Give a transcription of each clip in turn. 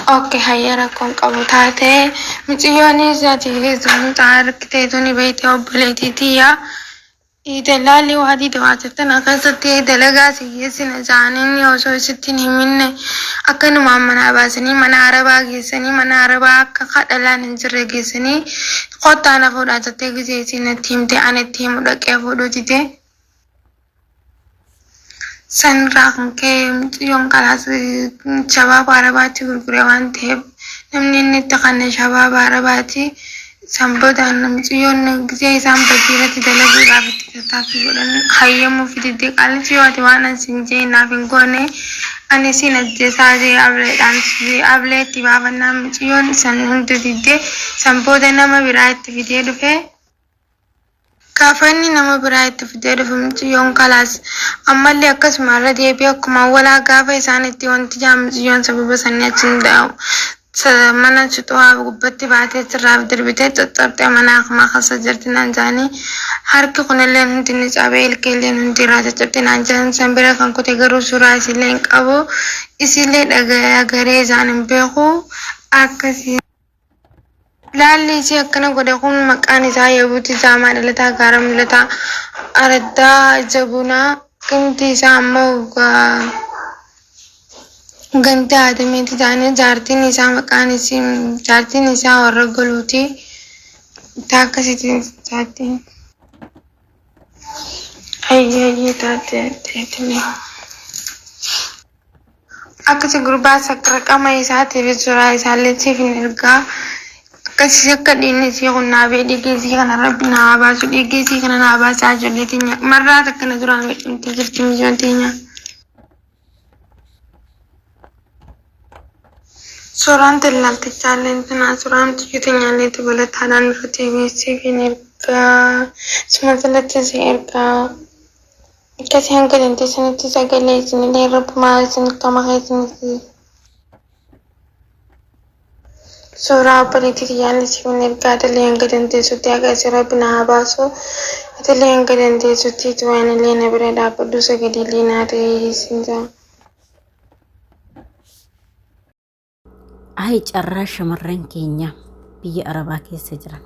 Okay, hayya, rakkoon qabu taate miciyyoonis ati mucaa harkitee tuni beeyte obboleettii tiyya. Dallaalli waa dide waa tana keessatti dalagaa si geessina jaaniin osoo isitti hin himinne akkanumaan manaa baasanii mana arabaa geessanii, mana arabaa akka kadhalaan hin jirre geessanii, kottaa na fuudhaa jettee gisee isiin natti himte ani itti himu dhaqee fuudhuu dide. Sanirraa kan ka'e mucayyoon kalaas shabaaba arabaatti gurgure waan ta'eef, namni inni itti kanne shabaaba arabaati. San boodaan mucayyoon gisee isaan badii irratti dalaguudhaaf itti tattaaffii godhan hayyamuuf didde. Qaalichi yoo ati waan an siin jee naaf hin goone ani siin ajjeesaa jee ableedhaan ablee itti baafannaan mucayyoon san hunda didde. San booda nama biraa itti fidee dhufe. Gaafa inni nama biraa itti fidee dhufe mucayyoon kalaas ammallee akkasuma irra deebi'ee akkuma awwalaa gaafa isaan itti wanti jaan mucayyoon sababa sanii achiin mana suxuwaa gubbatti baatee achirraa darbitee caccabtee mana hakimaa keessa jirti naan jedhanii, harki kunillee hundi ni cabee, ilkeelleen hundi irraa caccabte naan jedhan. San bira kan kute garuu suuraa isiillee hin qabu, isiillee agaree isaan hin beeku akkasii. Laalli isii akkana godhe kun maqaan isaa Yabuuti Zaamaa, dhalataa Gaara Mul'ataa, Araddaa Jabunaa, gandi isaa ammoo ganda Adameeti ta'anii, jaartiin isaa maqaan isii jaartiin isaa warra Goluuti. Taa akkasitti jaartiin. Ayyee ayyee, taate taate. Akkasi gurbaa raqama isaatiif suuraa isaallee siif hin ergaa. Akkasii akka dhiigni isii kun naa bee, dhiigni isii kana rabbi naa haa baasu, dhiigni isii kana naa baasaa. Ijoollee teenya marraa takka na duraan miidhamtee jirti mijoon teenya. Suuraan dallaaltichaa tanaa, suuraan mucayyoo teenyaallee dabalataadhaan irra deebi'ee siif hin ergaa. Suma jalatti si ergaa. Akkasii hanga dandeessanitti sagalee isinillee rabbumaa isin kama keessanitti. Suuraa obboleettii kiyyaallee siif hin ergaa, atillee hanga dandeessutti haqa isii rabbi na haa baasu. Atillee hanga dandeessutti waan illee na bira dhaabbadhu, sagalee illee naa ta'ee isin jaa. Ayi carraa shamarran keenya biyya Arabaa keessa jiran.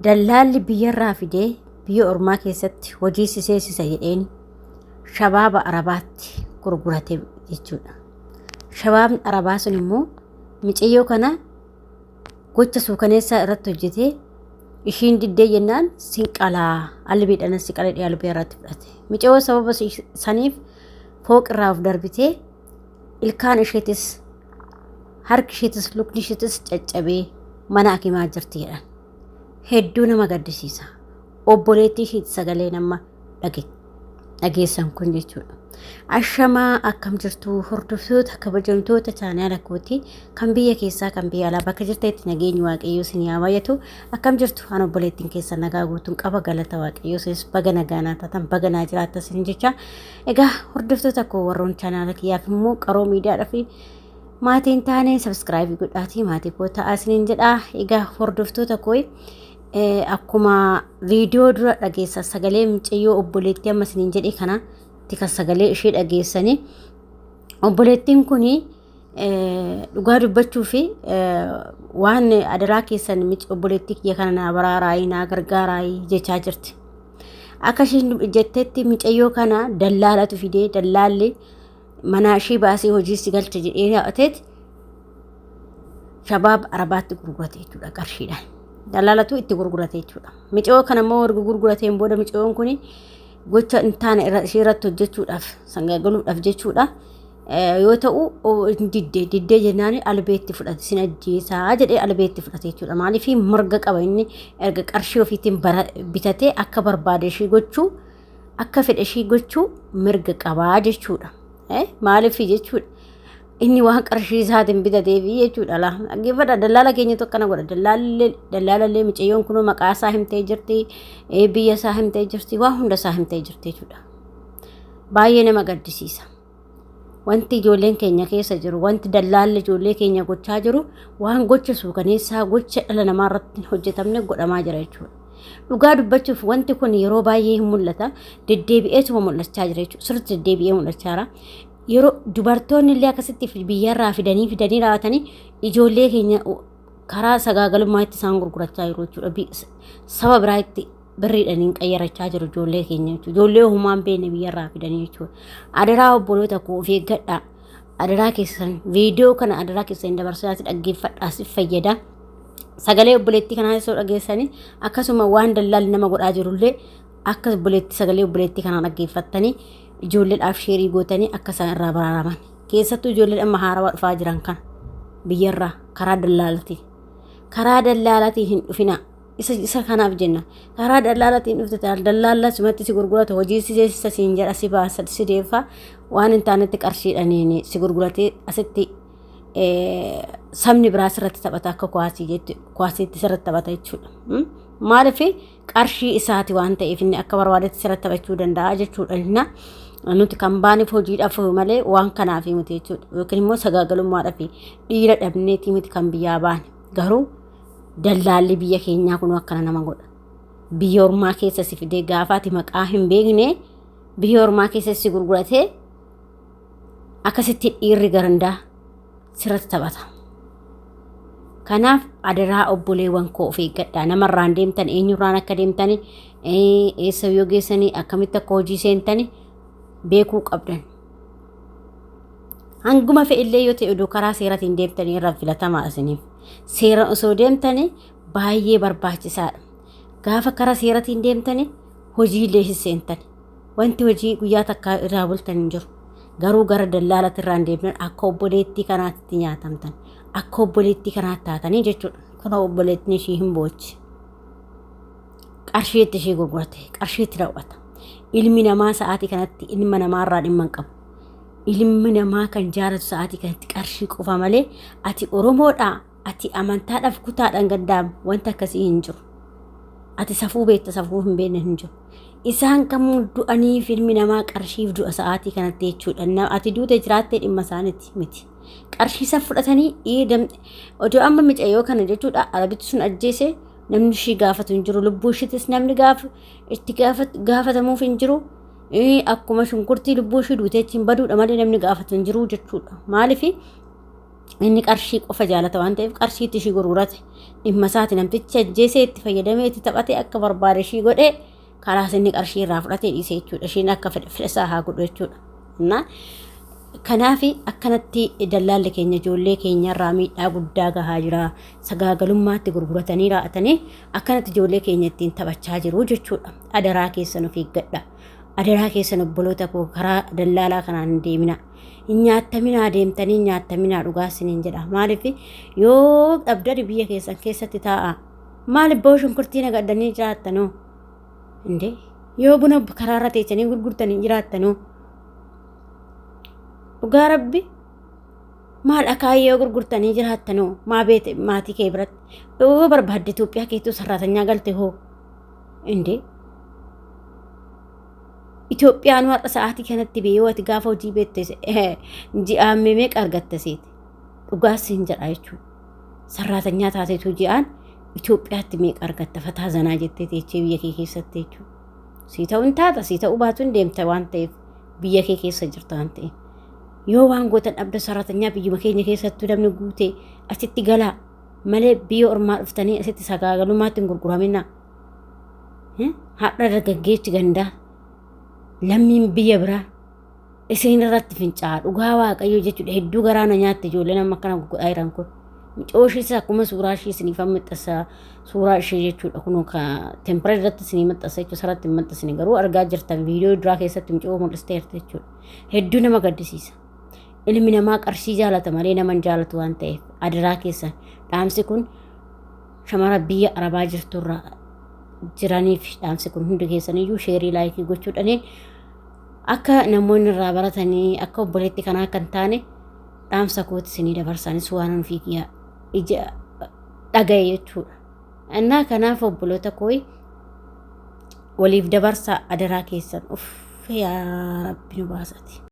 Dallaalli biyyarraa fidee biyya ormaa keessatti hojii si seensisa jedheen shabaaba Arabaatti gurgurate jechuudha. Shabaabni Arabaa sun immoo micayyoo kana gocha suukaneessaa irratti hojjetee, ishiin diddee jennaan sin qalaa, albeedhaan si qaladhee albee irratti fudhate. Micayyoo sababa saniif fooqirraa of darbitee ilkaan isheetis, harki isheetis, lukni isheetis caccabee mana hakimaa jirti jedhan. Hedduu nama gaddisiisa. Obboleettii isheeti sagalee nama dhageessan kun jechuudha. Ashamaa, akkam jirtu hordoftoota kabajamtoota chaanaala kootii, kan biyya keessaa kan biyya alaa, bakka jirtanitti nageenyi Waaqayyoo isin haa baay'atu. Akkam jirtu? An obboleettiin keessa nagaa guutuun qaba, galata Waaqayyoo. Isinis baga nagaa naa taatan, baga naa jiraattan isin jecha. Egaa hordoftoota koo, warroon chaanaala kiyyaaf immoo Qaroo Miidiyaadhaa fi maatiin taane subscribe godhaatii maatii koo ta'aa isiniin jedha. Egaa hordoftoota koo, akkuma viidiyoo dura dhageessan sagalee mucayyoo obboleettii amma isiniin jedhe kana kan sagalee ishee dhageessanii, obboleettiin kun dhugaa dubbachuu fi waan adaraa keessan obboleettii kiyya kana naa baraaraayii, naa gargaaraayii jechaa jirti. Akka isheen jettetti mucayyoo kana dallaalatu fidee, dallaalli manaa ishee baasee hojii si galcha jedhee yaa'ateeti shabaab Arabaatti gurgurate jechuudha qarshiidhaan. Dallaalatu itti gurgurate jechuudha. Mucayyoo kana immoo erga gurgurateen booda mucayyoon kun gocha hin taane ishee irratti hojjechuudhaaf, sangaagaluudhaaf jechuudha. Yoo ta'u diddee diddee jennaan albeetti fudhate, sin ajjeesaa jedhee albeetti fudhate jechuudha. Maaliif? Mirga qaba inni, erga qarshii ofiitiin bitatee akka barbaade ishii gochuu, akka fedhe ishii gochuu mirga qabaa jechuudha. Maaliif jechuudha? Inni waan qarshii isaatiin bitateefi jechuudha laa. Dhaggeeffadha, dallaala keenyatu akkana godha. Dallaalallee mucayyoon kunoo maqaa isaa himtee jirti, biyya isaa himtee jirti, waan hunda isaa himtee jirti jechuudha. Baay'ee nama gaddisiisa. Wanti ijoolleen keenya keessa jiru, wanti dallaalli ijoollee keenya gochaa jiru, waan gocha suukaneessaa, gocha dhala namaa irratti hin hojjetamne godhamaa jira jechuudha. Dhugaa dubbachuuf wanti kun yeroo baay'ee hin mul'ata. Deddeebi'eetuma mul'achaa jira jechuudha. Sirriitti deddeebi'ee mul'achaa jira. Yeroo dubartoonni illee akkasitti biyyarraa fidanii fidanii raawwatanii ijoollee keenya karaa sagaagalummaa itti isaan gurgurachaa jiru jechuudha. Saba biraa itti birriidhaan hin qayyarachaa jiru ijoollee keenya jechuudha. Ijoollee homaa hin beekne biyyarraa fidanii jechuudha. Adaraa obboloota koo, of eeggadhaa. Adaraa keessan, viidiyoo kana adaraa keessan hin dabarsaati, dhaggeeffadhaa, si fayyada. Sagalee obboleettii kanaa osoo dhageessanii, akkasuma waan dallaalli nama godhaa jirullee akka obboleettii, sagalee obboleettii kanaa dhaggeeffattanii ijoolleedhaaf share gootanii akka isaan irraa baraaraman. Keessattuu ijoolleen amma haarawaa dhufaa jiran kana biyyarraa karaa dallaalatiin. Karaa dallaalatiin hin dhufinaa. Isa kanaaf jenna. Karaa dallaalatiin dhufte, dallaalla sumatti si gurgurata, hojii si seensisa siin jedha, si baasa, si deeffa, waan hin taanetti qarshiidhaan si gurguratee asitti sabni biraa sirratti taphata, akka kuwaasii jetti, kuwaasiitti sirratti taphata jechuudha. Maaliif? Qarshii isaati waan ta'eef inni akka barbaadetti sirratti taphachuu danda'a jechuudha. Inna nuti kan baaneef hojiidhaaf malee waan kanaaf miti jechuudha. Yookiin immoo sagaagalummaadhaaf dhiira dhabneetii miti kan biyyaa baane. Garuu dallaalli biyya keenyaa kun akkana nama godha. Biyya ormaa keessa si fidee, gaafaati maqaa hin beekne biyya ormaa keessa si gurguratee, akkasitti dhiirri garandaa sirratti taphata. Kanaaf adaraa obboleewwan koo, of eeggadhaa. Namarraan deemtan, eenyurraan akka deemtani, eessa yoo geessanii, akkamitti akka hojii seentani beekuu qabdan. Hanguma fe'illee yoo ta'e, odoo karaa seeratiin deemtanii irra filatamaa isiniif. Seeraan osoo deemtanii baay'ee barbaachisaadha. Gaafa karaa seeratiin deemtanii hojiilee hin seentan. Wanti hojii guyyaa takkaa irraa bultan hin jiru. Garuu gara dallaalatti irraan deemnan akka obboleettii kanaatti nyaatamtan. Akka obboleettii kanaatti taatanii jechuudha. Kuna obboleettiin ishii hin boochi. Qarshiitti ishii gurgurate. Qarshiitti raawwata. Ilmi namaa sa'aatii kanatti ilma namaarraa dhimma hin qabu. Ilmi namaa kan jaalatu sa'aatii kanatti qarshii qofa malee, ati Oromoodhaa, ati amantaadhaaf, kutaadhaan gaddaam, wanta akkasii hin jiru. Ati safuu beekta, safuu hin beekne hin jiru. Isaan kamuu du'aniif ilmi namaa qarshiif du'a sa'aatii kanatti jechuudha. Ati duute jiraattee dhimma isaaniiti miti. Qarshii isa fudhatanii odoo amma micayyoo kana jechuudha arabitti sun ajjeese, namni ishii gaafatu hin jiru. Lubbuu ishiitis namni gaafa itti gaafatamuuf hin jiru. Akkuma shunkurtii lubbuu ishii duutee achiin baduudha malee namni gaafatu hin jiru jechuudha. Maaliif? Inni qarshii qofa jaalata waan ta'eef qarshiitti ishii gurgurate. Dhimma isaati, namtichi ajjeesee itti fayyadamee, itti taphatee, akka barbaade ishii godhee, karaas inni qarshii irraa fudhatee dhiise jechuudha. Ishiin akka fedha isaa haa godhu jechuudha. Kanaaf akkanatti dallaalli keenya ijoollee keenyarraa miidhaa guddaa gahaa jira. Sagaagalummaatti gurguratanii raa'atanii akkanatti ijoollee keenya ittiin taphachaa jiru jechuudha. Adaraa keessan of eeggadha. Adaraa keessan obboloota koo, karaa dallaalaa kanaan hin deemina. Hin nyaattaminaa, deemtanii hin nyaattaminaa, dhugaa isiniin jedha. Maaliif? Yoo dhabdani biyya keessan keessatti taa'a. Maaliif boo shunkurtii nagaddanii jiraattanoo? Indee yoo buna karaarra teessanii gurgurtanii jiraattanoo? Dhugaa rabbi, maal akaayii yoo gurgurtanii jiraattanoo, maa beete maatii kee biratti yoo barbaadde Itoophiyaa keettuu sarraatanyaa galte hoo? Indee Itoophiyaan har'a sa'aatii kanatti bee yoo ati gaafa hojii beekte ji'aan meeqa argatta seete? Dhugaas hin jedha jechuudha. Sarraatanyaa taateetu ji'aan Itoophiyaatti meeqa argatta, fataa zanaa jettee teechee biyya kee keessatti jechuudha. Sii ta'uu hin taata, sii ta'uu baatu hin deemta waan ta'eef, biyya kee keessa jirta waan ta'eef. Yoo waan gootan dhabda, saraatanyaa biyyuma keenya keessattuu namni guutee asitti galaa malee biyya ormaa dhuftanii asitti sagaagalummaatti hin gurguraminaa. Har'a dargaggeechi gandaa, lammiin biyya biraa isin irratti fincaa'a, dhugaa waaqayyo jechuudha. Hedduu garaa na nyaatte ijoolleen amma akkana godhaa jiran kun. Mucoo ishees akkuma suuraa ishee isiniif maxxansa, suuraa ishee jechuudha, kun ka tempera irratti isinii maxxansa jechuudha, sarratti hin maxxansine garuu argaa jirtan, viidiyoo duraa keessatti mucoo mul'isteerti jechuudha. Hedduu nama gaddisiisa. Ilmi namaa qarshii jaalata malee nama hin jaalatu waan ta'eef, adaraa keessan, dhaamsi kun shamara biyya arabaa jirturraa jiraniif, dhaamsi kun hundi keessaniyyuu share, like gochuudhaniin akka namoonni irraa baratanii, akka obboleetti kanaa akka hin taane dhaamsa kooti isinii dabarsaanis waan ofii kiyya ija dhagaye jechuudha. Innaa kanaaf obboloota koo, waliif dabarsaa adaraa keessan. Uff, yaa rabbi nu baasati.